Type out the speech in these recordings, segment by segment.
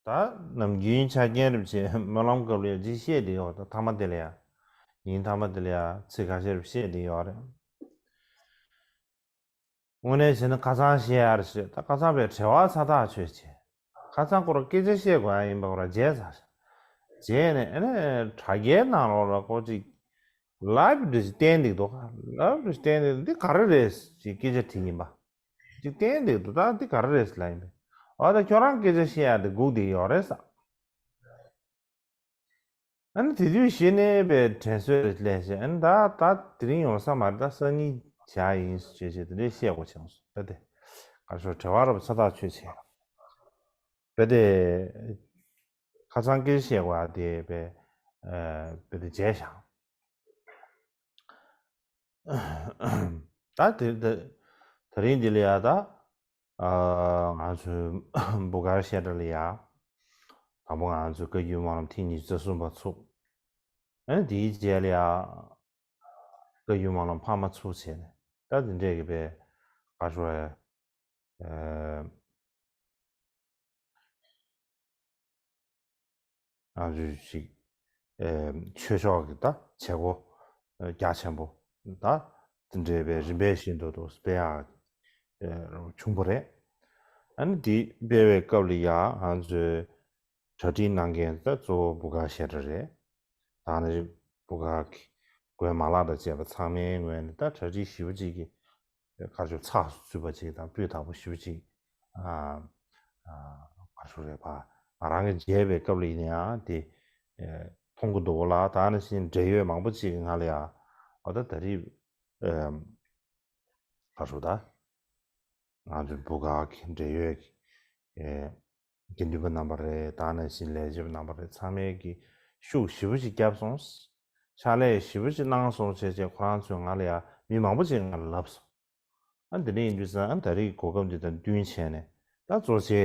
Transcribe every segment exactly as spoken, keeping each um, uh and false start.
ད་ནམ་རྒྱུན་ཆ་རྐྱེན་རིམ་བྱེད་སྨོན་ལམ་སྐབས་ལ་ཡང་ཅིག་བཤད་བསྡད་ཡོད། ད་མཐའ་མ་དེ་ལ་ཡང་ཉིན་མཐའ་མ་དེ་ལ་ཡང་ཚིག་ཁ་ཤས་རིམ་བཤད་བསྡད་ཡོད་རེད། དངོས་གནས་བྱས་ན་ཁ་སང་བཤད་ཡ་རེད་ཟེར། ད་ཁ་སང་པའི་བྲེལ་བ་ཚ་ཐག་ཆོད་བྱས། ཁ་སང་ཁོ་རང་སྐད་ཆ་བཤད་དགོས་ཡ་ཡིན་པ་ཁོ་རང་བརྗེད་ཚར། བརྗེད་ནས་ཨ་ནི་དྲ་རྒྱའི་ནང་ལོགས་ལ་ཁོ་ཅིག་ལའིབ་འདྲ་ཞིག་བསྟན་འདུག་ལའིབ་འདྲ་ཞིག་བསྟན་འདུག་འདི་ག་རེ་རེད་ཅེས་སྐད་ཆ་དྲིས་ཡིན་པ། ཅིག་བསྟན་འདུག་ད་འདི་ག་རེ་རེད་ལབ་ཡིན་པས། འོ་ད་ཁྱོད་རང་སྐད་ཆ་བཤད་ཡ་འདི་སྒུག་བསྡད་ཡོད་རེད་ཟེར། ཨ་ནི་དེ་དུས་གཞི་ནས་པའི་དྲན་གསོ་རེ་སླེབས་བྱས། ཨ་ནི་ད་ད་དེ་རིང་ཡོང་ས་མ་རེད། ད་སང་ཉིན་བྱ་ཡིན་ཞེས་བྱས་དེ་འདྲས་བཤད་དགོས་བྱུང་སོང་། དཔེ་དེ་ག་ཚོད་བྲེལ་བ་རབ་ཚ་ཐག་ཆོད་བྱས། དཔེ་དེ་ཁ་སང་སྐད་ཆ་བཤད་དགོས་ཡ་དེ་པའི་དཔེ་དེ་བརྗེད་བཞག་ད་དེ་དེ་དེ་རིང་འདི་ལ་ཡ་ད། ཨ། ང་ཚོའི་བུ་གར་བཤད་གྲྭ་ལ་ཡ། དང་པོ་ང་ཚོའི་བཀའ་བརྒྱུད་སྨོན་ལམ་ཐེངས་ཉི་ཤུ་རྩ་གསུམ་པ་ཚུགས། ཨ་ནི་དེའི་རྗེས་ལ་ཡ། བཀའ་བརྒྱུད་སྨོན་ལམ་འཕར་མ་ཚུགས་བྱས་ནས། ད་དེ་འདྲས་ཀྱི་པའི་ག་ཞུ་བའི། ཨ། ང་ཚོས་ཅིག་ཨེ། ཆོས་ཕྱོགས་ཀྱི་ད་བྱེད་སྒོ་རྒྱ་ཆེན་པོ་ད་དེ་འདྲའི་བའི་རིམ་པས་བཞིན་དུ་དུ་སྤེལ་ཡག་ཨེ། བྱུང་བ་རེད། ཨ་ནི་འདི་སྤེལ་བའི་སྐབས་ལ་ཡང་ང་ཚོས་གྲ་སྒྲིག་གནང་མཁན་ད་གཙོ་བོ་བུ་ག་བཤད་གྲྭ་རེད། ད་ནི་བུ་ག་གི་དགོན་མ་ལག་དང་བཅས་པ་ཚང་མའི་ངོས་ནས་ད་གྲ་སྒྲིག་ཞེ་པོ་ཅིག་གི་ག་ཚོད་ཚགས་སུ་ཚུད་པ་ཅིག་དང་སྤུས་དག་པོ་ཞེ་པོ་ཅིག་ཨ། ཨ། ག་ཚོད་རེད་པ། ང་རང་གི་མཇལ་བའི་སྐབས་ལ་ཡིན་ན་ཡང་དེ་ཨེ། མཐོང་གི་འདུག་ལ། ད་ནི་བཞིན་འབྲེལ་ཡོད་མང་པོ་ཅིག་གི་ང་ལ་ཡང་འོ་ད་ད་རེས་ཨེ། ག་ཚོད་ད་ང་ཚོའི་བུ་ག་གི་འབྲེལ་ཡོད་ཀྱི་ཨེ། དགེ་འདུན་པ་རྣམ་པ་རེད། ད་ནི་བཞིན་ལས་བྱེད་པ་རྣམ་པ་རེད། ཚང་མས་ཀྱི་ཤུགས་ཞེ་པོ་ཅིག་བརྒྱབ་སོང་། ཕྱག་ལས་ཞེ་པོ་ཅིག་གནང་སོང་བྱས་བྱས་ཁོ་རང་ཚོས་ང་ལ་ཡང་མི་མང་པོ་ཅིག་ང་ལ་ལབ་སོང་། ཨ། འདི་ནས་ཡིན་དུས་ཙང་ཨ། ད་རེས་གོ་སྐབས་འདི་དང་བསྟུན་བྱས་ནས་ད་གཙོ་ཆེ་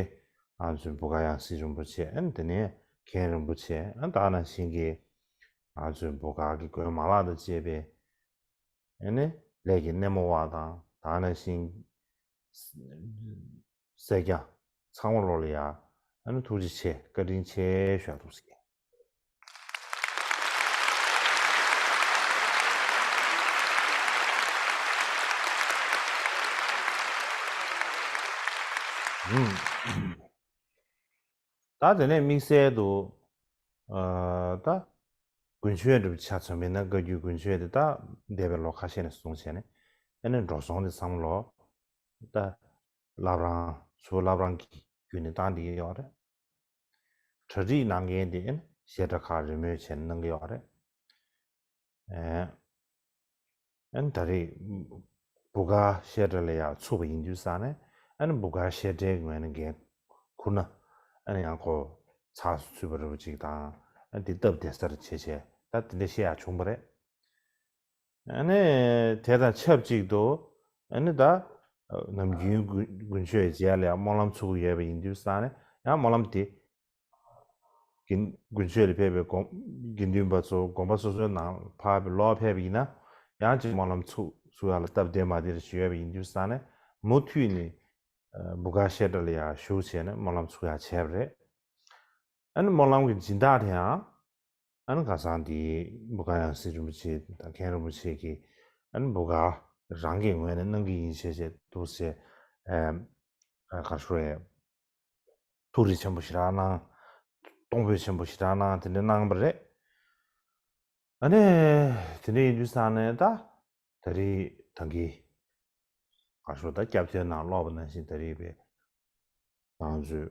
ང་ཚོའི་བུ་ག་ཡང་སྲིད་རིན་པོ་ཆེ། ཨ། འདི་ནས་མཁན་རིན་པོ་ཆེ། ཨ། ད་ནང་བཞིན་གྱི་ང་ཚོའི་བུ་ག་གི་དགོན་མ་ལག་དང་བཅས་པའི་ཨ་ནི་ལས་ཀྱི་སྣེ་མོ་བ་དང་ད་ནང་བཞིན་སེར་སྐྱ་ཚང་མ་ལོ་ལ་ཡ་ཨ་ནི་ཐུགས་རྗེ་ཆེ་བཀའ་དྲིན་ཆེ་ཞུ་ཡ་འདུག་ཟེར། ད་དེ་ནས་དམིགས་བསལ་དུ་ཨ། ད་དགུན་ཆོས་འགྲུབ་ཆ་ཚང་མིན་ན་བཀའ་བརྒྱུད་དགུན་ཆོས་དེ་ད་འདས་པའི་ལོ་ཁ་ཤས་ནས་བཟུང་བྱས་ནས་ཨ་ནི་འགྲོ་སོང་དེ་ཚང་མ་ལོ་ད་བླ་བྲང་ཚུར་བླ་བྲང་གི་བརྒྱུད་ནས་བཏང་བསྡད་ཀྱི་ཡོད་རེད། གྲ་སྒྲིག་གནང་མཁན་དེ་ཨ་ནི་བཤད་གྲྭ་ཁག་རེས་མོས་བྱས་ནས་གནང་གི་ཡོད་རེད། ཨ་ནི་ད་རེས་བུ་ག་བཤད་གྲྭ་ལ་ཡང་ཚུགས་པ་ཡིན་དུས་ཙང་ནས་ཨ་ནི་བུ་ག་བཤད་གྲྭའི་ངོས་ནས་འགན་ཁུར་ན་ཨ་ནི་ཡང་ཁོ་ཚགས་སུ་ཚུད་པ་རེ་བ་ཅིག་དང་ཨ་ནི་དེ་སྟབས་བདེ་སར་བྱེད་བྱས་ད་དེ་འདྲ་བཤད་ཡག་བྱུང་བ་རེད། ཨ་ནི་དེ་དང་ཆབས་ཅིག་ཏུ་ཨ་ནི་ད་ནམ་རྒྱུན་དགུན་དགུན་ཆོས་རྗེས་ལ་ཡང་སྨོན་ལམ་ཚུགས་ཀྱི་ཡོད་པ་ཡིན་དུས་ཙང་ནས་ཡང་སྨོན་ལམ་དེ། དགེ་དགུན་ཆོས་ལ་ཕེབས་པའི་དགོན་དགེ་འདུན་པ་ཚོ་དགོན་པ་སོ་སོའི་ནང་ཕར་ལོག་ཕེབས་པ་ཡིན་ན་ཡང་ཅིག་སྨོན་ལམ་ཚུགས་ཚུགས་ཡག་ལ་སྟབས་བདེ་མ་བདེ་རེ་ཞིག་ཡོད་པ་ཡིན་དུས་ཙང་ནས་མུ་མཐུད་ནས་བུ་ག་བཤད་གྲྭ་ལ་ཡང་ཞུགས་བྱས་ནས་སྨོན་ལམ་ཚུགས་ཡག་བྱས་པ་རེད། ཨ་ནི་སྨོན་ལམ་གྱི་སྦྱིན་བདག་དེའང་ཨ་ནི་ཁ་སང་དེ་བུ་ག་ཡང་སྲིད་རིན་པོ་ཆེ་དང་མཁན་རིན་པོ་ཆེ་གིས་ཨ་ནི་བུ་ག་རང་གི་ངོས་ནས་གནང་གི་ཡིན་ཞེས་བྱས་འདུག་ཟེར། ཨ། ག་ཞུ་རེད། ཐུགས་རྗེ་ཆེན་པོ་ཞེ་དྲག་གནང་། གཏོང་ཕོད་ཆེན་པོ་ཞེ་དྲག་གནང་། དེ་འདྲ་གནང་བ་རེད། ཨ་ནི་དེ་འདྲ་ཡིན་དུས་ཙང་ནས་ད་ད་རེས་ད་གིན་ག་ཞུ་ད་སྐྱབས་ཐེལ་ནང་ཀློག་པ་ནང་བཞིན་ད་རེས་པའི་ང་ཚོའི་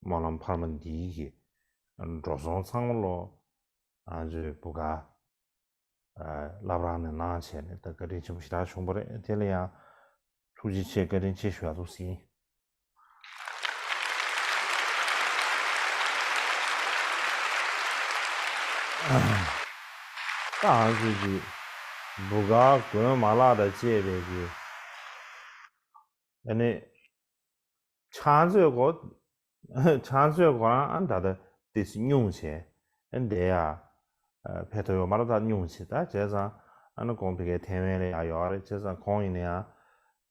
སྨོན་ལམ་འཕར་མ་འདིའི་གི་འགྲོ་སོང་ཚང་མ་ལོ་ང་ཚོའི་བུ་ག་བླ་བྲང་ནས་གནང་བྱས་ནས་ད་བཀའ་དྲིན་ཆེན་པོ་ཞེ་དྲག་བྱུང་བ་རེད། དེ་ལ་ཡང་ཐུགས་རྗེ་ཆེ་བཀའ་དྲིན་ཆེ་ཞུ་ཡག་འདུག་ཟིན། ད་ང་ཚོས་ཀྱི་བུ་ག་དགོན་མ་ལག་དང་བཅས་པའི་གི་ཨ་ནི་ཕྱག་མཛོད་གོ་ཕྱག་མཛོད་ཁོ་རང་ཨ་ད་ལྟ་ཏིས་ཉུང་བྱས་ཨ་འདས་ཡ་ཕེ་ཐོ་ཡོ་མ་ར་ད་ཉུང་བྱས་ད་བྱས་ཙང་ཨ་ནི་ཁོང་ཕ་གའི་ཐེ་ཝན་ལ་ཡ་ཡོད་རེད། བྱས་ཙང་ཁོང་ཡིན་ན་ཡང་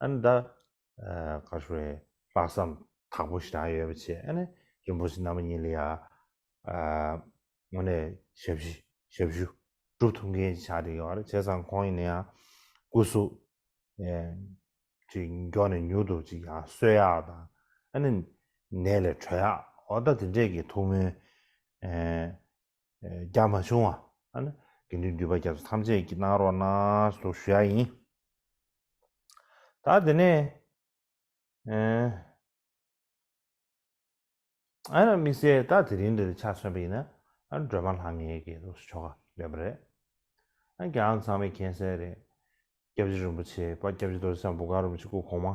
ཨ་ནི་ད་ག་ཞུ་རེད། ལྷག་བསམ་དག་པོ་ཞེ་དྲག་ཡོད་པ་བྱས་ཨ་ནི་ རིན་པོ་ཆེ་རྣམ་པ་གཉིས་ལ་ཡ་ཨ་དངོས་གནས་ཞབས་ཕྱི་ཞབས་ཞུ་སྒྲུབ་ཐུབ་མཁན་ཞིག་ཆགས་བསྡད་ཡོད་རེད། བྱས་ཙང་ཁོང་ཡིན་ན་ཡང་སྐུ་གཟུགས་ཨེ་ཅིག་མགྱོགས་ནས་མྱུར་དུ་ཅིག་ཡང་གསོ་ཡག་དང་ཨ་ནི་ནད་ལས་གྲོལ་ཡག་འོ་ད་དེ་འདྲས་ཀྱི་ཐུགས་སྨོན་ཨེ་ཨེ་རྒྱག་མ་བྱུང་བ་ཨ་ནི་དགེ་འདུན་འདུས་པ་རྒྱ་མཚོ་ཐམས་ཅད་ཀྱིས་གནང་རོགས་གནང་ཞེས་ཞུ་ཡག་ཡིན། ད་དེ་ནས་ཨེ། ཨ་ནི་དམིགས་བསལ་ད་དེ་རིང་འདིར་ཆ་མཚོན་པ་ཡིན་ན་ཨ་ནི་སྒྲོལ་མ་ལྷ་ལྔའི་གི་ཆོ་ག་ཡོད་པ་རེད། ཨ་ནི་རྒྱལ་ཡོངས་ཚང་མས་མཁྱེན་གསལ་རེད། སྐྱབས་རྗེ་རིན་པོ་ཆེ་དཔལ་སྐྱབས་རྗེ་རྡོ་རྗེ་འཆང་འབུམ་དཀར་རིན་པོ་ཆེ་སྐུ་གོང་མ་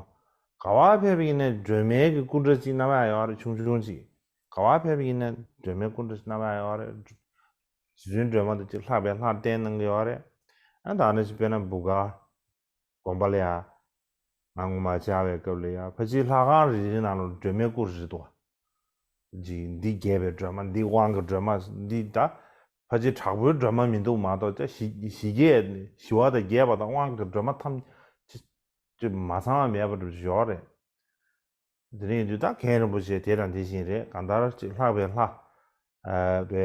ག་བ་ཕེབས་པ་ཡིན་ན་སྒྲོལ་མའི་གི་སྐུ་འདྲ་གཅིག་བསྣམས་ཡག་ཡོད་རེད། ཆུང་ཆུང་གཅིག་ག་བ་ཕེབས་པ་ཡིན་ན་སྒྲོལ་མའི་སྐུ་འདྲ་གཅིག་བསྣམས་ཡག་ཡོད་རེད། རྗེ་བཙུན་སྒྲོལ་མ་དང་གཅིག་ལྷག་པའི་ལྷ་བསྟེན་གནང་གི་ཡོད་རེད། ཨ་ནི་ད་ནི་དཔེར་ན་འབུམ་དཀར། དགོན་པ་ལ་ཡ། ང་ངོ་མ་བཅར་བའི་སྐབས་ལ་ཡ་ཕལ་ཆེར་ལྷ་ཁང་རེ་རེའི་ནང་ལ་སྒྲོལ་མའི་སྐུ་རེ་རེ་འདུག་བ། ཅིག་འདི་རྒྱས་པའི་སྒྲོལ་མ། འདི་དབང་གི་སྒྲོལ་མ། འདི་ད་ཕལ་ཆེར་དྲག་པོའི་སྒྲོལ་མ་མི་འདུག་མ་གཏོགས་ཅིག་ཞི་ཞི་རྒྱས་ཞི་བ་དང་རྒྱས་པ་དང་དབང་གི་སྒྲོལ་མ་ཐམས་ཅད་ཅིག་མ་ཚང་བ་མེད་པ་འདྲ་པོ་ཅིག་ཡོད་རེད། དེ་འདྲ་ཡིན་དུས་ད་མཁན་རིན་པོ་ཆེ་དེ་དང་དེ་བཞིན་རེད། གང་ལྟར་ཅིག་ལྷག་པའི་ལྷ། ཨ་པའི་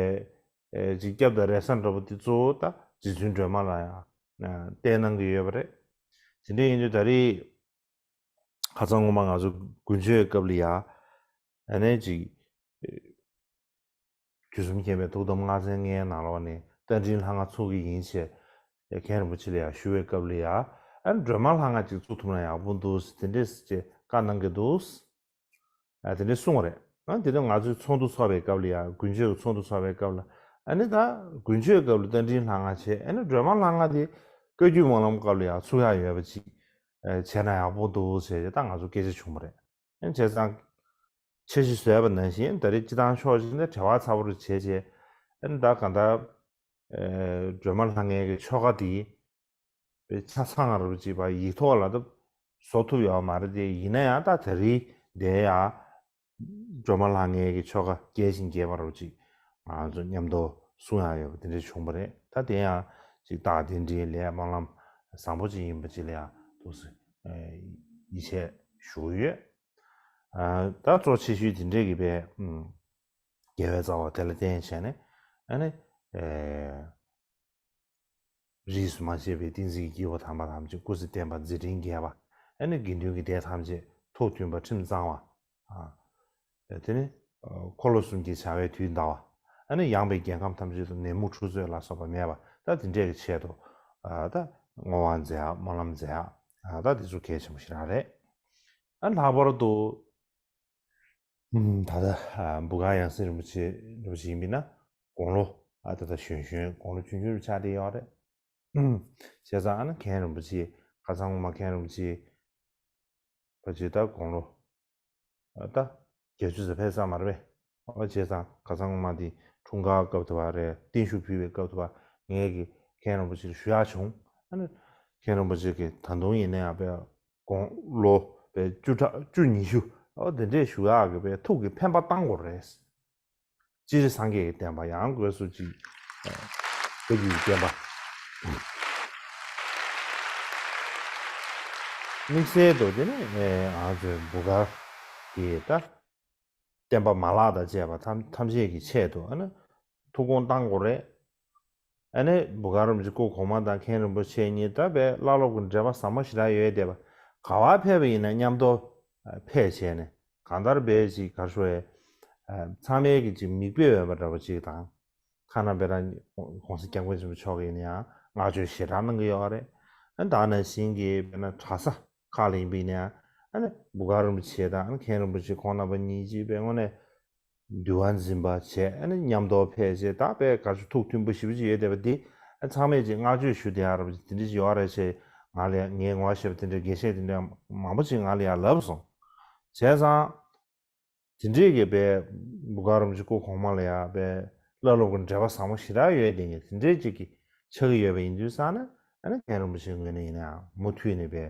ཨེ་ཅིག་སྐྱབས་དང་རེ་ས་འདྲ་པོ་དེ་གཙོ་བོ་ད་རྗེ་བཙུན་སྒྲོལ་མ་ལ་ཡང་ཨ་བསྟེན་གནང་གི་ཡོད་པ་རེད། དེ་འདྲ་ཡིན་དུས་ད་རེས་ཁ་སང་སྔོན་མ་ང་ཚོ་དགུན་ཆོས་སྐབས་ལ་ཡ་ཨ་ནི་ཅིག་དུས་གསུམ་མཁྱེན་པའི་ཐུགས་དམ་ལྔ་ཚན་ལྔའི་ནང་ལོགས་ནས་རྟ་མགྲིན་ལྷ་ལྔ་ཚུགས་ཀྱི་ཡིན་ཞེས་མཁན་རིན་པོ་ཆེ་ལ་ཡང་ཞུ་བའི་སྐབས་ལ་ཡང་ཨ་ནི་སྒྲོལ་མ་ལྷ་ལྔ་ཅིག་བཙུགས་ཐུབ་ན་ཡག་པོ་འདུག་དེ་འདྲས་ཅེས་བཀའ་གནང་གི་འདུག་ཨ་དེ་འདྲས་གསུངས་པ་རེད། ཨ་དེ་འདྲ་ང་ཚོའི་ཚོགས་འདུ་ཚོགས་པའི་སྐབས་ལ་ཡང་དགུན་ཆོས་ཀྱི་ཚོགས་འདུ་ཚོགས་པའི་སྐབས་ལ་ཨ་ནི་ད་དགུན་ཆོས་སྐབས་ལ་རྟ་མགྲིན་ལྷ་ལྔ་བྱས། ཨ་ནི་སྒྲོལ་མ་ལྷ་ལྔ་དེ་བཀའ་བརྒྱུད་སྨོན་ལམ་སྐབས་ལ་ཡང་ཚུགས་ཡག་ཡོད་པ་ཅིག་ཨ་བྱས་ན་ཡག་པོ་འདུག་ཟེར་ཏེ་ད་ང་ཚོ་སྐད་ཆ་བྱུང་བ་རེད། ཨ་བྱས་ཙང་། འཆར་གཞི་བཟོས་པ་ནང་བཞིན་ད་རེས་སྤྱི་བཏང་ཕྱོགས་གཅིག་ནས་བྲེལ་བ་ཚ་པོ་རུ་བྱས་བྱས། ཨ་ནི་ད་གང་ལྟར། ཨེ་སྒྲོལ་མ་ལྷ་ལྔའི་གི་ཆོ་ག་དེ། པའི་ཆ་ཚང་རུ་བྱས་པ་ཡིག་ཐོག་ལ་ད་བཟོ་ཐུབ་ཡོད་མ་རེད་དེ། ཡིན་ན་ཡང་ད་ད་རེས་དེ་ཡང་། སྒྲོལ་མ་ལྷ་ལྔའི་གི་ཆོ་ག་རྒྱས་ཤིང་རྒྱས་པ་རུ་ཅིག་ང་ཚོ་མཉམ་དུ་གསུང་ཡག་ཡོད་པ་དེ་འདྲ་བྱུང་བ་རེད། ད་དེ་ཡང་ཅིག་རྟགས་དེ་འདྲའི་ལས་སྨོན་ལམ་བཟང་པོ་ཅིག་ཡིན་པ་ཅིག་ལ་ཡང་ཐུགས་སུ་ཡིད་ཆེས་ཞུ་གི་ཡོད། ཨ་ད་གཙོ་ཆེ་ཤོས་དེ་འདྲའི་གི་པའི་ཨུམ་རྒྱལ་བའི་རྩ་བ་དེ་ལ་བརྟེན་བྱས་ནས་ཨ་ནི་ཨེ། རིས་སུ་མ་ཆད་པའི་ཏིང་འཛིན་གྱི་སྐྱེས་བུ་དམ་པ་ཐམས་ཅད་སྐུ་ཚེ་བརྟན་པ་མཛད་འཕྲིན་རྒྱས་པ། ཨ་ནི་དགེ་འདུན་གྱི་སྡེ་ཐམས་ཅད་ཐུགས་མཐུན་པ་ཁྲིམས་གཙང་བ། ཨ་དེ་ནི་འཁོར་ལོ་གསུམ་གྱི་བྱ་བའི་དུས་འདའ་བ། ཨ་ནི་ཡངས་པའི་རྒྱལ་ཁམས་ཐམས་ཅད་དུ་ནད་མུག་འཁྲུག་རྩོད་ལ་སོགས་པ་མེད་པ་ད་དེ་འདྲའི་གི་ཆེད་དུ་ཨ་ད་བསྔོ་བ་མཛད་ཡག་སྨོན་ལམ་མཛད་ཡག་ཨ་ད་དེ་ཚོ་གལ་ཆེན་པོ་ཞེ་དྲག་རེད། ཨ་ལྷག་པར་དུ། ད་ལྟ་འབུམ་དཀར་ཡང་སྲིད་རིན་པོ་ཆེ་རིན་པོ་ཆེ་ཡིན་པས་ན་དགུང་ལོ་ཨ་ད་ལྟ་གཞོན་གཞོན་དགུང་ལོ་ཆུང་ཆུང་རུ་ཆགས་བསྡད་ཡོད་རེད། བྱས་ཙང་ཨ་ནི་མཁན་རིན་པོ་ཆེ་ཁ་སང་སྔོན་མ་མཁན་རིན་པོ་ཆེ་ཕལ་ཆེར་ད་དགུང་ལོ་ཨ་ད་བརྒྱད་ཅུ་ཙམ་ཕེབས་ཚར་མ་རེད་པས། ཨ་བྱས་ཙང་ཁ་སང་སྔོན་མ་དེ་འཁྲུངས་སྐར་སྐབས་དུ་བ་རེད། བརྟན་བཞུགས་ཕུལ་བའི་སྐབས་དུ་བ་ངས་ཀྱི་མཁན་རིན་པོ་ཆེར་ཞུ་ཡག་བྱུང་། ཨ་ནི་མཁན་རིན་པོ་ཆེ་གིས་ད་དུང་ཡིན་ན་ཡང་པས། དགུང་ལོ་བཅུ་ཕྲག་བཅུ་ཉི་ཤུ་འོ་དེ་འདྲས་བཞུགས་ཡག་གི་པའི་ཐུགས་ཀྱི་འཕེན་པ་བཏང་དགོས་རེད། སྤྱིར་སངས་རྒྱས་ཀྱི་བསྟན་པ་ཡང་སྒོས་སུ་ཅིག་བོད་ཀྱི་བསྟན་པ། དམིགས་བསལ་དུ་དེ་ནི་ང་ཚོའི་འབུམ་དཀར་གྱི་ད། བསྟན་པ་མ་བརླག་དང་བཅས་པ་ཐམས་ཐམས་ཅད་ཀྱི་ཆེད་དུ་ཨ་ནི་ཐུགས་དགོངས་བཏང་དགོས་རེད། ཨ་ནི་འབུམ་དཀར་རིན་པོ་ཆེ་སྐུ་གོང་མ་དང་མཁན་རིན་པོ་ཆེ་གཉིས་ད་བས་བླ་སློབ་ཀྱི་འབྲེལ་བ་ཟབ་མོ་ཞེ་དྲག་ཡོད་བསྡད་པ། ག་བ་ཕེབས་པ་ཡིན་ན་མཉམ་དུ་ཕེབས་བྱས་ནས་གང་ལྟར་བས་ཅིག་གར་ཞུ་བས་ཚང་མས་ཀྱི་ཅིག་མིག་དཔེ་འོས་པ་འདྲ་པོ་ཅིག་དང་། ཁ་ན་བེ་ར་༸གོང་ས་༸སྐྱབས་མགོན་ཆེན་པོ་མཆོག་གིས་ཡིན་ན་ཡང་བསྔགས་བརྗོད་ཞེ་དྲག་གནང་གི་ཡོད་རེད། ཨ་ད་ནང་བཞིན་གྱི་དཔེར་ན་གྲྭ་ས་ཁག་ལ་ཡིན་པ་ཡིན་ན་ཡང་ཨ་ནི་འབུམ་དཀར་རིན་པོ་ཆེ་དང་ཨ་ནི་མཁན་རིན་པོ་ཆེ་ཁོང་རྣམ་པ་གཉིས་ཀྱིས་དཔེ་དངོས་གནས་འདུལ་བ་འཛིན་པ་བྱས། ཨ་ནི་མཉམ་དུ་ཕེབས་བྱས་ད་དཔེ་གར་ཞུ་ཐུགས་མཐུན་པོ་ཞེ་པོ་ཅིག་ཡོད་བསྡད་པ་འདི་ཨ་ཚང་མས་ཅིག་བསྔགས་བརྗོད་ཞུ་བསྡད་ཡག་ར་པ་ཅིག་དེ་འདྲ་ཅིག་ཡོད་རེད་ཅེས་ང་ལ་ངས་ངོ་ཤེས་པ་དེ་འདྲའི་དགེ་བཤེས་དེ་འདྲ་མང་པོ་ཅིག་ང་ལ་ཡང་ལབ་སོང་། བྱས་ཙང་། དེ་འདྲས་ཀྱི་པའི་འབུམ་དཀར་རིན་པོ་ཆེ་སྐུ་གོང་མ་ལ་ཡང་པའི་བླ་སློབ་ཀྱི་འབྲེལ་བ་ཟབ་མོ་ཞེ་དྲག་ཡོད་དེ་ངས་དེ་འདྲས་ཅིག་གི་ཆགས་ཀྱི་ཡོད་པ་ཡིན་དུས་ཙང་ན་ཨ་ནི་མཁན་རིན་པོ་ཆེའི་ངོས་ནས་ཡིན་ན་ཡང་མུ་མཐུད་ནས་པའི་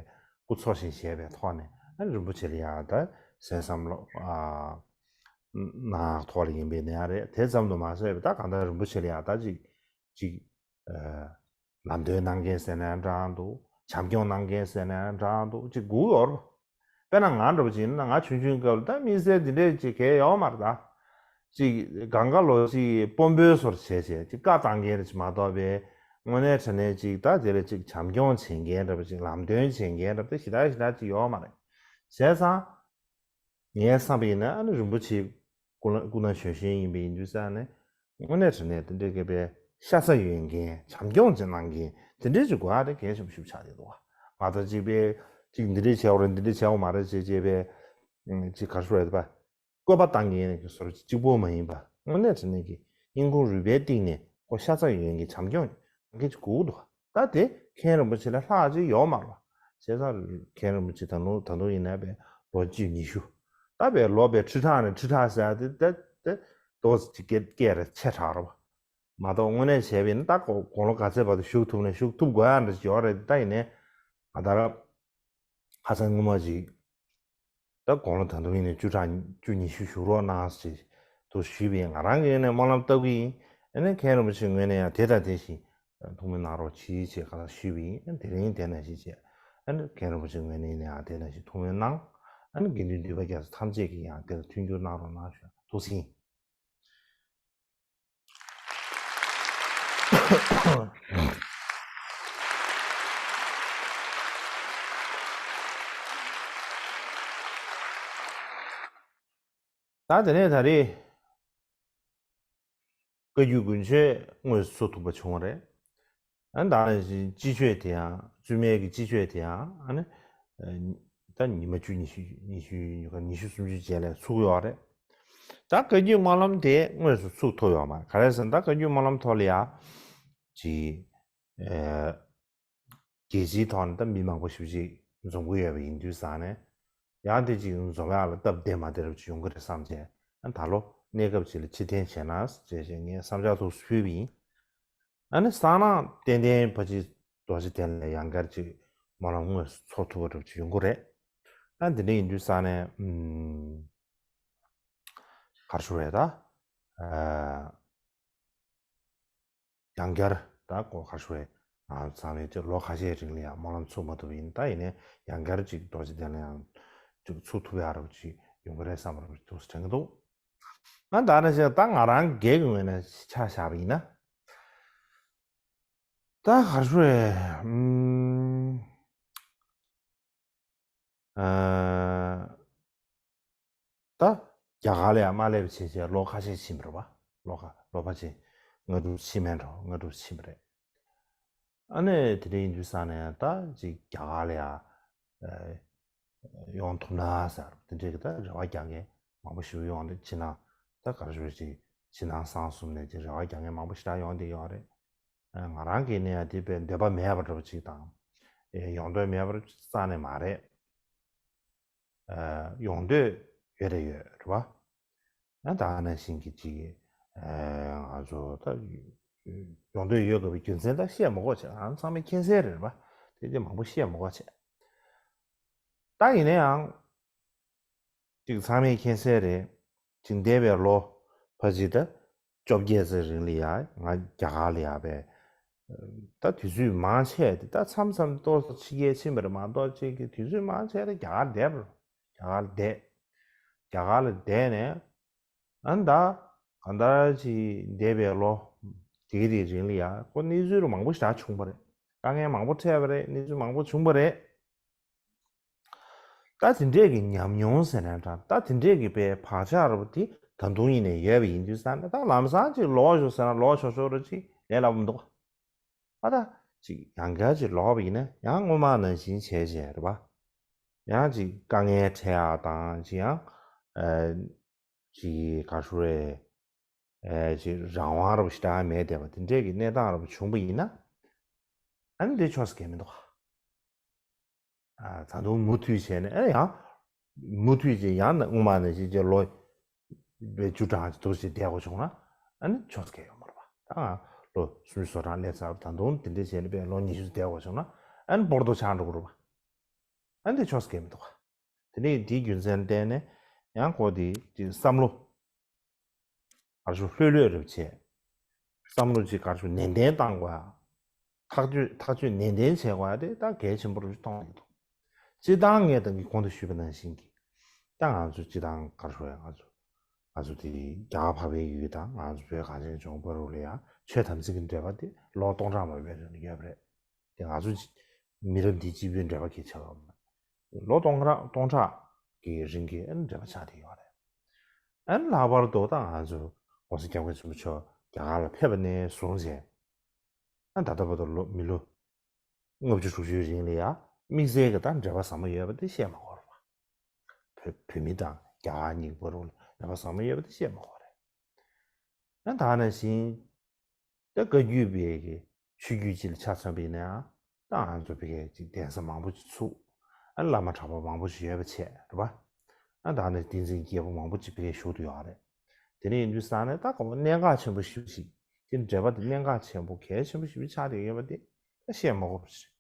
སྐུ་འཚོ་ཞིང་གཞེས་པའི་ཐོག་ནས་ཨ་ནི་རིན་པོ་ཆེ་ལ་ཡང་ད་གསན་བསམ་ལོ་ཨ་ནང་ཐོག་ལ་ཡིན་པའི་ནས་ཡང་རེད། དེ་ཙམ་དུ་མ་ཟད་པའི་ད་གང་ལྟར་རིན་པོ་ཆེ་ལ་ཡང་ད་ཅིག་ཅིག་ཨ། ལམ་སྟོན་གནང་མཁན་ཟེར་ན་ཡང་འདྲ་འདུག་བྱམས་སྐྱོང་གནང་མཁན་ཟེར་ན་ཡང་འདྲ་འདུག་ཅིག་སྒུག་ཡོད་རེད། དཔེར་ན་ང་འདྲ་པོ་ཅིག་ཡིན་ན་ང་ཆུང་ཆུང་སྐབས་ལ་ད་དམིགས་བསལ་འདི་འདྲས་ཅིག་གལ་ཡོད་མ་རེད་ད། ཅིག་གང་ག་ལོ་ཅིག་དཔོན་པོའི་བཟོ་བྱས་བྱས་ཅིག་བཀའ་བཏང་མཁན་རེད་ཅིག་མ་གཏོགས་པའི་དངོས་གནས་དྲང་གནས་ཅིག་ད་དེ་ལ་ཅིག་བྱམས་སྐྱོང་བྱེད་མཁན་འདྲ་པོ་ཅིག་ལམ་སྟོན་བྱེད་མཁན་འདྲ་པོ་དེ་ཞེ་དྲག་ཞེ་དྲག་ཅིག་ཡོད་མ་རེད། བྱས་ཙང་ངའི་བསམ་པ་ཡིན་ན་ཨ་ནི་རིན་པོ་ཆེ་སྐུ་ན་སྐུ་ན་གཞོན་གཞོན་ཡིན་པ་ཡིན་དུས་ཙང་ནས་དངོས་གནས་དྲང་གནས་དེ་འདྲའི་གི་པའི་ཤ་ཚ་ཡོད་མཁན་བྱམས་སྐྱོང་ཅིག་གནང་མཁན་དེ་འདྲའི་ཅིག་དགོས་ཡ་དེ་གལ་ཆེན་པོ་ཞིག་ཆགས་བསྡད་འདུག་བ། མ་གཏོགས་ཅིག་པའི་ཅིག་འདི་འདྲའི་བྱས་པ་རེད་འདི་འདྲའི་བྱས་པ་མ་རེད་ཅེས་བྱས་པའི་ཅིག་ག་རེ་ཞུ་དགོས་རེད་པ། བཀོད་པ་བཏང་མཁན་གྱི་བཟོ་འདྲ་གཅིག་པོ་མ་ཡིན་པ་དངོས་གནས་དྲང་གནས་ཀྱི་སྙིང་ཁུང་རུས་པའི་གཏིང་ནས་ཁོ་ཤ་ཚ་ཡོད་མཁན་གྱི་བྱམས་སྐྱོང་གི་ཅིག་དགོས་འདུག་ད་དེ་མཁན་རིན་པོ་ཆེ་ལས་ལྷག་ཅིག་ཡོད་མ་རེད་པ། བྱས་ཙང་མཁན་རིན་པོ་ཆེ་ད་དུང་ད་དུང་ཡིན་ན་པའི་ལོ་བཅུ་ཉི་ཤུ། ད་པའི་ལོ་པའི་ཁྲི་ཕྲག་ནས་ཁྲི་ཕྲག་ཟེར་ཡ་དེ་ད་ད་ཏོག་ཙམ་ཅིག་སྐད་སྐད་རེ་ཆེ་དྲགས་རེད་པ། མ་གཏོགས་དངོས་གནས་བྱས་པ་ཡིན་ན་ད་དགུང་ལོ་ག་ཚད་བར་དུ་བཞུགས་ཐུབ་ནས་བཞུགས་ཐུབ་དགོས་ཡ་འདྲ་ཅིག་ཡོད་རེད། ད་ཡིན་ནའི་ང་ད་ར་ཧ་ཅང་སྔོན་མ་ཅིག་ད་དགུང་ལོ་ད་དུང་ཡིན་ནའི་བཅུ་ཕྲག་བཅུ་ཉི་ཤུ་བཞུགས་རོགས་གནང་ཞེས་དུ་ཞུས་པ་ཡིན། ང་རང་གིས་ཡིན་ནའི་སྨོན་ལམ་བཏབ་ཀྱི་ཡིན། ཨ་ནི་མཁན་རིན་པོ་ཆེ་ངོས་ནས་ཡང་དེ་དང་དེ་བཞིན་ཐུགས་སྨོན་གནང་རོགས་གྱིས་ཞེས་ག་ལ་ཞུས་པ་ཡིན། ཨ་ནི་དེ་རིང་དེ་ནང་བཞིན་བྱས། ཨ་ནི་མཁན་རིན་པོ་ཆེ་ངོས་ནས་ཡིན་ནའི་ཡང་དེ་ནང་བཞིན་ཐུགས་སྨོན་གནང་། ཨ་ནི་དགེ་འདུན་འདུས་པ་རྒྱ་མཚོ་ཐམས་ཅད་ཀྱིས་ཡང་དེ་ལ་མཐུན་འགྱུར་གནང་རོགས་གནང་ཞུ་ཐུགས་ཟིན། ད་དེ་ནས་ད་རེས་བཀའ་བརྒྱུད་དགུན་ཆོས་དངོས་སུ་ཚུགས་ཐུབ་པ་བྱུང་བ་རེད། ཨ་ནི་ད་ནང་བཞིན་སྤྱི་ཆོས་དེ་ཡང་བཙུན་མའི་གི་སྤྱི་ཆོས་དེ་ཡང་ཨ་ནི་ད་ཉི་མ་བཅུ་ཉི་ཤུ་ཉི་ཤུ་ཉི་ཤུ་སུམ་ཅུ་རྗེས་ལ་ཚུགས་ཡོད་རེད། ད་བཀའ་བརྒྱུད་སྨོན་ལམ་དེ་དངོས་སུ་ཚུགས་ཐུབ་ཡོད་མ་རེད། ག་རེ་ཟེར་ན་ད་བཀའ་བརྒྱུད་སྨོན་ལམ་ཐོག་ལ་ཡ་ཅིག་ཨེ། རྒྱལ་སྤྱིའི་ཐོག་ནས་ད་མི་མང་པོ་ཞེ་པོ་ཅིག་འཛོམས་ཀྱི་ཡོད་པ་ཡིན་དུས་ཙང་ནས། ཡང་དེ་ཅིག་འཛོམས་ཡག་ལ་སྟབས་བདེ་མ་བདེ་རབ་ཅིག་ཡོང་གི་རེད་བསམ་བྱས། ཨ་ད་ལོ་གནས་སྐབས་ཅིག་ལ་ཕྱིར་འཐེན་བྱས་ན་ཞེས་བྱས་ངས་བསམ་འཆར་ཐུགས་སུ་ཕུལ་བ་ཡིན། ཨ་ནི་གསང་སྔགས་ཏན་ཏན་ཕལ་ཆེར་རྡོ་རྗེ་གདན་ལ་ཡང་བསྐྱར་ཅིག་སྨོན་ལམ་དངོས་སུ་ཚོགས་ཐུབ་པ་རབ་ཅིག་ཡོང་གི་རེད། ཨ་འདི་འདྲ་ཡིན་དུས་ཙང་ནས་ཨུམ། ག་རེ་ཞུ་རེད་ད། ཨ། ཡང་བསྐྱར་ད་གོ་ག་རེ་ཞུ་རེད། ང་ཚང་མས་ཅིག་ལོ་ཁ་ཤས་རིང་ལ་ཡང་སྨོན་ལམ་ཚུགས་མ་ཐུབ་པ་ཡིན། ད་ཡིན་ནའི་ཡང་བསྐྱར་ཅིག་རྡོ་རྗེ་གདན་ལ་ཡང་ཅིག་ཚུགས་ཐུབ་ཡག་རབ་ཅིག་ཡོང་གི་རེད་བསམ་པ་རབ་ཅིག་ཐུགས་སུ་དྲན་གྱི་འདུག་ང་ད་ནང་བཞིན་ད་ང་རང་སྒེར་གྱི་ངོས་ནས་ཆ་བཞག་པ་ཡིན་ན། ད་ག་རེ་ཞུ་རེད། ཨུམ། ཨ། ད་རྒྱ་གར་ལ་ཡང་མ་སླེབས་བྱས་བྱས་ལོ་ཁ་ཤས་ཕྱིན་པ་རེད་པ། ལོ་ཁ་ལོ་ཕལ་ཆེར་ལྔ་དྲུག་ཕྱིན་མེད་འགྲོ། ལྔ་དྲུག་ཕྱིན་པ་རེད། ཨ་ནི་དེ་འདྲ་ཡིན་དུས་ཙང་ནས་ད་ཅིག་རྒྱ་གར་ལ་ཡང་ཨ་ཡོང་ཐུབ་ན་ཟེར་དེ་འདྲའི་གི་ད་རེ་བ་རྒྱག་མཁན་མང་པོ་ཞིག་ཡོང་རེད། ཕྱི་ནང་ད་ག་རེ་ཞུ་ཅིག་ཕྱི་ནང་གསང་གསུམ་ནས་ཅིག་རེ་བ་རྒྱག་མཁན་མང་པོ་ཞེ་དྲག་ཡོང་བསྡད་ཡོད་རེད། ཨ་ང་རང་གིས་ནི་ཡང་དེ་དཔེ་འདོད་པ་མེད་པ་འདྲ་པོ་ཅིག་དང་། ཨེ་ཡོང་འདོད་མེད་པ་རྩ་ནས་མ་རེད། ཨ་ཡོང་འདོད་ཡོད་རེད་ཡོད་རེད་པ། ཨ་ད་ག་ནང་བཞིན་གྱི་ཅིག་ཨ་ང་ཚོ་ད་ཡོང་འདོད་ཡོད་དགོས་པའི་རྒྱུ་མཚན་ད་བཤད་མི་དགོས་བྱས། ང་ཚང་མས་མཁྱེན་གསལ་རེད་པ། དེ་དེ་མང་པོ་བཤད་མི་དགོས་བྱས། ད་ཡིན་ན་ཡང་། ཅིག་ཚང་མས་མཁྱེན་གསལ་རེད། ཅིག་འདས་པའི་ལོ་ཕལ་ཆེར་ད་བཅོ་བརྒྱད་ཙམ་རིང་ལ་ཡ་ང་རྒྱ་གར་ལ་ཡ་བས། ད་དུས་ཚོད་མང་ཆེ་དེ་ད་མཚམས་མཚམས་ཏོག་ཙམ་ཕྱི་རྒྱལ་ཕྱིན་པ་རེད་མ་གཏོགས་ཅིག་གི་དུས་ཚོད་མང་ཆེ་དེ་རྒྱ་གར་བསྡད་པ་རེད། རྒྱ་གར་བསྡད། རྒྱ་གར་ལ་བསྡད་ནས་ཨ་ནི་ད་གང་ལྟར་ཅིག་འདས་པའི་ལོ་དེ་གི་དེ་རིང་ལ་ཡ་ཁོ་གནས་ཚུལ་མང་པོ་ཞེ་དྲག་བྱུང་བ་རེད། དཀའ་ངལ་མང་པོ་འཕྲད་པ་རེད། གནས་ཚུལ་མང་པོ་བྱུང་བ་རེད། ད་དེ་འདྲས་ཀྱི་ཉམས་མྱོང་ཟེར་ན་འདྲ། ད་དེ་འདྲས་ཀྱི་པའི་བག་ཆགས་ར་བ་དེ་ད་དུང་ཡིན་ནའི་ཡོད་པ་ཡིན་དུས་ཙང་ནས། ད་ལམ་སང་ཅིག་ལོག་ཞོག་ཟེར་ན་ལོག་ཆོག་ཆོག་ར་ཅིག་ལས་སླ་པོ་མི་འདུག་ཨ་ད་ཅིག་ཡང་བསྐྱར་ཅིག་ལོག་པ་ཡིན་ན་ཡང་སྔོན་མ་ནང་བཞིན་བྱས་བྱས་རེད་པ། ཡང་ཅིག་དཀའ་ངལ་འཕྲད་ཡག་དང་ཅིག་ཡང་ཨ་ཅིག་ག་རེ་ཞུ་རེད། ཨེ་ཅིག་རང་དབང་ར་བ་ཞེ་དྲག་མེད་བསྡད་པ་དེ་འདྲས་ཀྱི་གནས་སྟངས་ར་བ་བྱུང་པ་ཡིན་ན། ཨ་ནི་དེ་ཆོག་ས་གང་ཡང་མི་འདུག་ཨ་ད་དུང་མུ་མཐུད་བྱས་ནས་ཨ་ཡང་མུ་མཐུད་ཅིག་ཡང་ན་སྔོན་མ་ནང་བཞིན་ཅིག་ལོ་བཅུ་གྲངས་ཅིག་འདུག་ཅིག་བསྡད་དགོས་བྱུང་ན་ཨ་ནི་ཆོག་ས་གང་ཡང་ཡོད་མ་རེད་པ། ད་ང་ལོ་སུམ་ཅུ་སོ་གྲངས་སླེབས་ཚར་བ། ད་དུང་དེ་འདྲས་བྱས་ནས་དཔེ་ལོ་ཉི་ཤུ་བསྡད་དགོས་བྱུང་ན་ཨ་ནི་སྤོར་ཏོ་ཆགས་འགྲོ་གི་རེད་པ། ཨ་ནི་དེ་ཆོག་ས་གང་ཡང་མི་འདུག་དེ་ནས་དེའི་རྒྱུ་མཚན་བརྟེན་ནས་ཡང་ཁོ་དེ་ཅིག་བསམ་བློ་ག་རེ་ཞུ་ལྷོད་ལྷོད་རེ་བྱས། བསམ་བློ་ཅིག་ག་རེ་ཞུ་ནན་ཏན་བཏང་དགོས། ཐག་གཅོད་ཐག་གཅོད་ནན་ཏན་བྱེད་དགོས་དེ་ད་གལ་ཆེན་པོ་རེ་མཐོང་གི་འདུག་སྤྱིར་བཏང་ངས་ད་གིན་གོང་དུ་ཞུས་པ་ནང་བཞིན་གྱི་ད་ང་ཚོ་སྤྱིར་བཏང་ག་རེ་ཞུ་ཡ་ང་ཚོ་ ང་ཚོ་དེ་རྒྱ་གར་འཕགས་པའི་ཡུལ་དང་ང་ཚོ་བོད་གངས་ཅན་ལྗོངས་བར་དུ་ལ་ཡང་ཆོས་དམ་ཚིག་གི་འབྲེལ་བ་དེ་ལོ་སྟོང་ཕྲག་མང་པོའི་རིང་ལ་ཡོད་པ་རེད། དེ་ང་ཚོ་མི་རབས་འདིའི་གཅིག་པུའི་འབྲེལ་བ་གལ་ཆེ་བ་མ་རེད། ལོ་སྟོང་ཕྲག་སྟོང་ཕྲག་གི་རིང་གི་ཨ་ནི་འབྲེལ་བ་ཆགས་བསྡད་ཡོད་རེད། ཨ་ནི་ལྷག་པར་དུ་ད་ང་ཚོ་༸གོང་ས་༸སྐྱབས་མགོན་ཆེན་པོ་མཆོག་རྒྱ་གར་ལ་ཕེབས་པ་ནས་བཟུང་བྱས། ཨ་ད་ལྟ་བར་དུ་ལོ་མི་ལོ་ལྔ་བཅུ་དྲུག་ཅུའི་རིང་ལ་ཡང་དམིགས་བསལ་གྱི་ད་འབྲེལ་བ་ཟབ་མོ་ཡོད་པ་དེ་བཤད་མ་དགོས་རེད་པ། བོད་བོད་མི་དང་རྒྱ་གར་གཉིས་བར་དུ་འབྲེལ་བ་ཟབ་མོ་ཡོད་པ་དེ་བཤད་མ་དགོས་རེད། ཨ་ད་ནང་བཞིན་ད་བཀའ་བརྒྱུད་པའི་གི་ཆོས་བརྒྱུད་ཅིག་ལ་ཆ་མཚོན་པ་ཡིན་ན་ཡང་ད་ང་ཚོ་བོད་སྐད་ཅིག་གདན་ས་མང་པོ་ཅིག་ཚུགས། ཨ་བླ་མ་གྲགས་པ་མང་པོ་ཞིག་ཡོད་པ་བྱས་རེད་པ། ཨ་ད་ནི་བསྟན་འཛིན་རྒྱལ་པོ་མང་པོ་ཅིག་བོད་སྐད་བཞུགས་བསྡད་ཡོད་རེད། དེ་འདྲ་ཡིན་དུས་ཙང་ནས་ད་གོ་གནད་འགག་ཆེན་པོ་ཞེ་པོ་ཞིག་དེ་འབྲེལ་བ་དེ་གནད་འགག་ཆེན་པོ་གལ་ཆེན་པོ་ཞེ་པོ་ཆགས་བསྡད་ཡོད་པ་དེ་ད་བཤད་མ་དགོས་པ་ཞིག་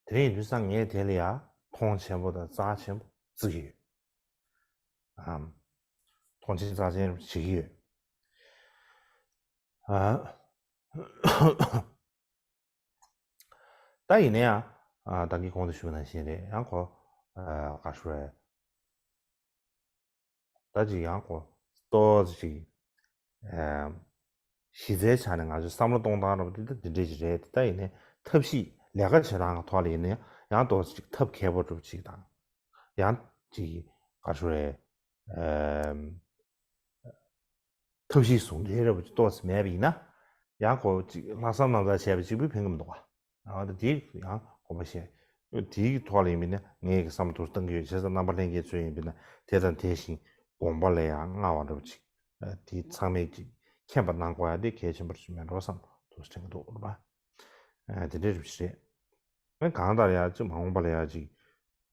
དེ་འདྲ་ཡིན་དུས་ཙང་ངས་དེ་ལ་ཡང་མཐོང་ཆེན་པོ་དང་རྩ་ཆེན་པོ་བརྩི་གི་ཡོད། ཨམ། མཐོང་ཆེན་རྩ་ཆེན་བྱེད་ཀྱི་ཡོད། ཨ། ད་ཡིན་ན་ཡང་ཨ་ད་གིན་གོང་དུ་ཞུས་པ་ནང་བཞིན་རེད། ཡང་ཁོ་ཨ་ག་ཞུ་རེད། ད་ཅིག་ཡང་ཁོ་ཏོག་ཙམ་ཅིག་ཨ་གཞི་རྩའི་ཆ་ནས་ང་ཚོའི་བསམ་བློ་གཏོང་སྟངས་རབ་དེ་ད་འདི་འདྲས་ཅིག་རེད། ད་ཡིན་ནའི་ཐབས་ཤེས་ལས་ཀ་བྱེད་སྟངས་ཀྱི་ཐོག་ལ་ཡིན་ན་ཡང་ཏོག་ཙམ་ཅིག་ཐབས་མཁས་པོ་འདྲ་པོ་ཅིག་དང་། ཡང་ཅིག་ག་ཞུ་རེད། ཨ་ཐབས་ཤེས་ཟུང་འབྲེལ་རབ་ཏོག་ཙམ་མེད་པ་ཡིན་ན། ཡང་ཁོ་ཅིག་ལྷག་བསམ་རྣམ་དག་བྱས་པ་གཅིག་པུས་ཕན་གྱི་མི་འདུག་ག་ཨ་ད་དེ་ཡང་དགོངས་པ་བཞེས། དེའི་ཐོག་ལ་ཡིན་པ་ཡིན་ན་ངས་ཀྱི་བསམ་བློ་ཏོག་ཙམ་བཏང་གི་ཡོད། བྱས་ཙང་རྣམ་པ་ལྷན་རྒྱས་ཚོས་ཡིན་པ་ཡིན་ན་དེ་དང་དེ་བཞིན་དགོངས་པ་ལ་ཡང་མངའ་བ་འདྲ་པོ་ཅིག་ཨ་དེ་ཚང་མས་ཅིག་མཁྱེན་པ་གནང་དགོས་ཡ་དེ་གལ་ཆེན་པོ་ཞིག་མེད་འགྲོ་བསམ་ཏོག་ཙམ་དྲན་གྱི་འདུག་རེད་པ། ཨ་དེ་འདྲའི་རིགས་ཤིག་རེད། ཨ་གང་ལྟར་ཡ་ཅིག་མ་འོངས་པ་ལ་ཡ་ཅིག་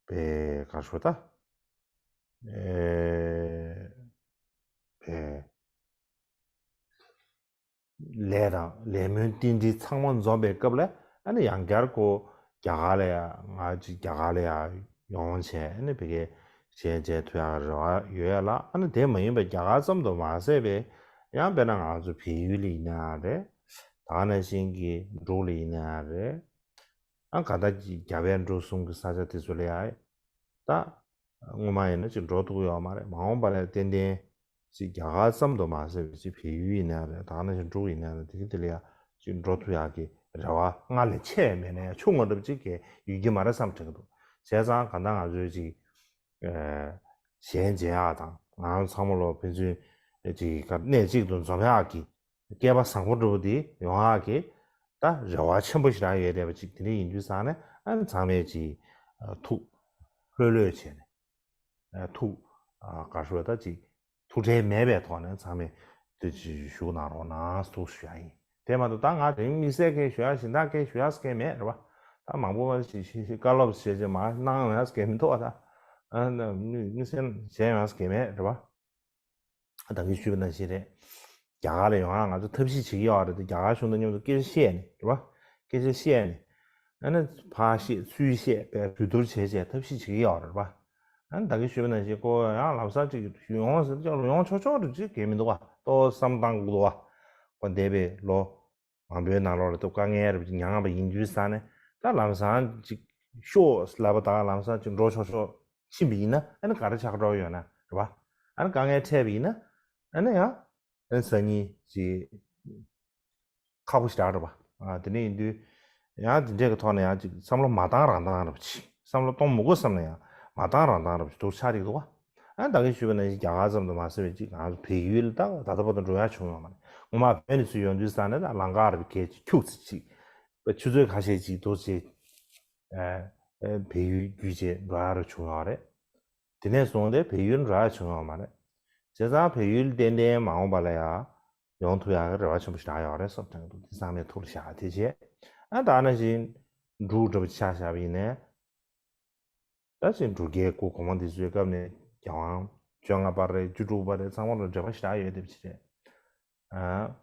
པའི་ག་ཞུ་ད། ཨེ། པའི་ལས་དང་ལས་སྨོན་རྟེན་འབྲེལ་ཚང་མ་འཛོམས་པའི་སྐབས་ལ་ཨ་ནི་ཡང་བསྐྱར་ཁོ་རྒྱ་གར་ལ་ཡ་ང་ཅིག་རྒྱ་གར་ལ་ཡ་ཡོང་བྱས་ཨ་ནི་བོད་སྐད་གཞས་མཇལ་ཐུབ་ཡག་རེ་བ་ཡོད་ཡ་ལ། ཨ་ནི་དེ་མ་ཡིན་པའི་རྒྱ་གར་ཙམ་དུ་མ་ཟད་པའི་ཡང་དཔེར་ན་ང་ཚོ་བལ་ཡུལ་ལ་ཡིན་ན་ཡང་རེད། ད་ག་ནང་བཞིན་གྱི་འབྲུག་ལ་ཡིན་ན་ཡང་རེད། ཨ་ག་ད་ཅིག་རྒྱ་བལ་འབྲུག་གསུམ་གྱི་ས་ཆ་དེ་ཚོ་ལ་ཡ། ད། སྔོན་མ་ཡིན་ན་ཅིག་འགྲོ་ཐུབ་ཡོད་མ་རེད། མ་འོངས་པ་ལ་ཏན་ཏན་ཅིག་རྒྱ་གར་ཙམ་དུ་མ་ཟད་པའི་ཅིག་བལ་ཡུལ་ཡིན་ན་རེད། ད་ག་ནང་བཞིན་འབྲུག་ཡིན་ན་རེད། དེ་གི་དེ་ལ་ཡ་ཅིག་འགྲོ་ཐུབ་ཡག་གི་རེ་བ་སྔར་ལས་ཆེ་བ་མེད་ན་ཡང་ཆུང་ངུ་འདྲ་པོ་ཅིག་གི་ཡོད་ཀྱི་མ་རེད་བསམ་དྲན་གྱི་འདུག་བྱས་ཙང་གང་ལྟར་ང་ཚོའི་ཅིག་ཨ་གཞས་མཇལ་ཡག་དང་ང་རང་ཚང་མ་ལོ་ཕན་ཚུན་ཅིག་ག་གནས་གཅིག་ཏུ་འཛོམས་ཡག་གི་སྐལ་པ་བཟང་པོ་འདྲ་པོ་དེ་ཡོང་ཡག་གི་ད་རེ་བ་ཆེན་པོ་ཞིག་རག་ཡོད་བསྡད་པ་ཅིག་དེ་འདྲ་ཡིན་དུས་ཙང་ནས་ཨ་ནི་ཚང་མས་ཅིག་ཨ་ཐུགས་ལྷོད་ལྷོད་བྱས་ནས་ཨ་ཐུགས་ཨ་ག་ཞུ་བ་ད་ཅིག་ཐུགས་ཁྲལ་མེད་པའི་ཐོག་ནས་ཚང་མས་དེ་ཅིག་ཞུ་གནང་རོགས་གནང་ཐུགས་ཞུ་ཡ་ཡིན། དེ་མ་གཏོགས་ད་ང་དེ་རིང་དམིགས་བསལ་གང་ཞུ་ཡ་གཞན་དག་གང་ཞུ་ཡ་ཟེར་མཁན་མེད་རེད་བ། ད་མང་པོ་ཞིག་ཞིག་ཞིག་བཀའ་སློབ་བྱས་རྗེས་མར་གནང་ཡོང་ཡ་ཟེར་མཁན་མི་འདུག་བ། ད་ཨ་ནི་དམིགས་བསལ་གཞན་ཡོང་ཡ་ཟེར་མཁན་མེད་རེད་བ། ད་གིན་ཞུས་པ་ནང་བཞིན་རེད། རྒྱ་གར་ལ་ཡོང་ཡག་ང་ཚོ་ཐབས་ཤེས་བྱེད་ཀྱི་ཡོད་རེད་དེ། རྒྱ་གར་གཞུང་དང་མཉམ་དུ་སྐད་ཆ་བཤད་ནས་རེད་བ། སྐད་ཆ་བཤད་ནས། ཨ་ནི་ཕར་བཤད་ཚུར་བཤད་པའི་གྲོས་བསྡུར་བྱས་བྱས་ཐབས་ཤེས་བྱེད་ཀྱི་ཡོད་རེད་བ། ཨ་ནི་ད་གིན་ཞུས་པ་ནང་བཞིན་ཁོ་ཡང་ལམ་སང་ཅིག་ཡོང་ཟེར་ཅིག་ཡོང་ཆོག་ཆོག་རེད་ཅིག་གང་ཡང་མི་འདུག་བ། ཏོག་ཙམ་བསམ་བཏང་དགོས་འདུག་བ། ཁོ་འདས་པའི་ལོ་མང་པོའི་ནང་ལོགས་ལ་ཏོག་དཀའ་ངལ་རེ་མྱངས་པ་ཡིན་དུས་ཙང་ནས་ད་ལམ་སང་ཅིག་ཤོག་ལབ་པ་དང་ལམ་སང་ཅིག་འགྲོ་ཆོག་ཆོག་ཕྱིན་པ་ཡིན་ན་ཨ་ནི་ག་རེ་ཆགས་འགྲོ་ཡོད་ན་རེད་བ། ཨ་ནི་དཀའ་ངལ་འཕྲད་པ་ཡིན་ན་ཨ་ནི་ཡང་ཨ་ནི་སང་ཉིན་ཅིག་ཁག་པོ་ཞེ་དྲག་རེད་བ། ཨ་དེ་འདྲ་ཡིན་དུས་ཡང་དེ་འདྲས་ཀྱི་ཐོག་ནས་ཡང་ཅིག་བསམ་བློ་མ་བཏང་རང་བཏང་རེད་བ། ཅིག་བསམ་བློ་གཏོང་མི་དགོས་བསམ་ན་ཡང་མ་བཏང་རང་བཏང་རེད་བ། ཅིག་འདུག་ཆགས་ཀྱི་འདུག་བ། ཨ་ད་གིན་ཞུས་པ་ནང་བཞིན་རྒྱ་གར་ཙམ་དུ་མ་ཟད་པའི་ཅིག་ང་ཚོ་བལ་ཡུལ་ད་ད་ལྟ་བར་དུ་འགྲོ་ཡ་བྱུང་ཡོད་མ་རེད། སྔོན་མ་བོད་ནས་ཚུར་ཡོང་དུས་ཙང་ནས་ད་ལམ་ཁ་རེ་བརྒལ་ཅིག་འཁྱུག་ཙམ་ཅིག་ཆུ་ཚོད་ཁ་ཤས་ཅིག་འདུག་ཅིག་ཨ་ཨ་བལ་ཡུལ་བརྒྱུད་བྱས་འགྲོ་ཡ་རེ་བྱུང་ཡོད་རེད། དེ་ནས་བཟུང་སྟེ་བལ་ཡུལ་འགྲོ་ཡ་བྱུང་ཡོད་མ་རེད། བྱས་ཙང་བལ་ཡུལ་ཏན་ཏན་མ་འོངས་པ་ལ་ཡ་ཡོང་ཐུབ་ཡག་གི་རེ་བ་ཆེན་པོ་ཞིག་རག་ཡོད་རེད་བསམ་དྲན་གྱི་འདུག་དེ་ཚང་མས་ཐུགས་ལ་བཞག་དེ་བྱས། ཨ་ད་ནང་བཞིན་འབྲུག་འདྲ་པོ་ཆ་བཞག་པ་ཡིན་ནའི། ད་ཅིག་འབྲུག་རྒྱལ་སྐུ་གོང་མ་འདི་ཚོའི་སྐབས་ནས་རྒྱལ་དབང་བཅོ་ལྔ་པ་རེད། བཅུ་དྲུག་པ་རེད། ཚང་མ་ལ་འབྲེལ་བ་ཞེ་དྲག་ཡོད་བསྡད་པ་ཅིག་རེད། ཨ།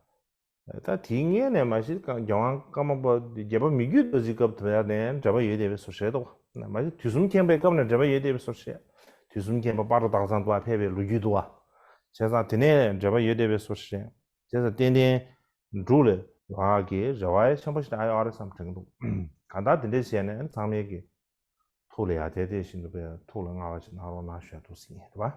ད་དེའི་སྔོན་ནས་མ་གཞི་རྒྱལ་དབང་ཀརྨ་པ་བརྒྱད་པ་མི་བརྒྱུད་དུ་ཅིག་སྐབས་དེ་ནས་འབྲེལ་བ་ཡོད་བསྡད་པའི་བཟོ་འདྲ་རེད་དོ། མ་གཞི་དུས་གསུམ་མཁྱེན་པའི་སྐབས་ནས་འབྲེལ་བ་ཡོད་བསྡད་པའི་བཟོ་འདྲ་རེད། དུས་གསུམ་མཁྱེན་པ་སྤ་རོ་སྟག་ཚང་དུ་ཕེབས་པའི་ལོ་རྒྱུས་འདུག་བ། བྱས་ཙང་དེ་ནས་འབྲེལ་བ་ཡོད་བསྡད་པའི་བཟོ་འདྲ་རེད། བྱས་ཙང་ཏན་ཏན་འབྲུག་ལ་ཡོང་ཡག་གི་རེ་བ་ཆེན་པོ་ཞིག་ཨ་ཡོད་ཨ་རེད་བསམ་དྲན་གྱི་འདུག་གང་ལྟར་དེ་འདྲས་བྱས་ནས་ཚང་མས་ཀྱི་ཐུགས་ལ་ཡ་དེ་དེ་བཞིན་དུ་བས་ཐུགས་ལ་མངའ་བ་ཞིག་གནང་རོགས་གནང་ཞུ་ཡ་འདུག་ཟེར་ཡིན་རེད་བ།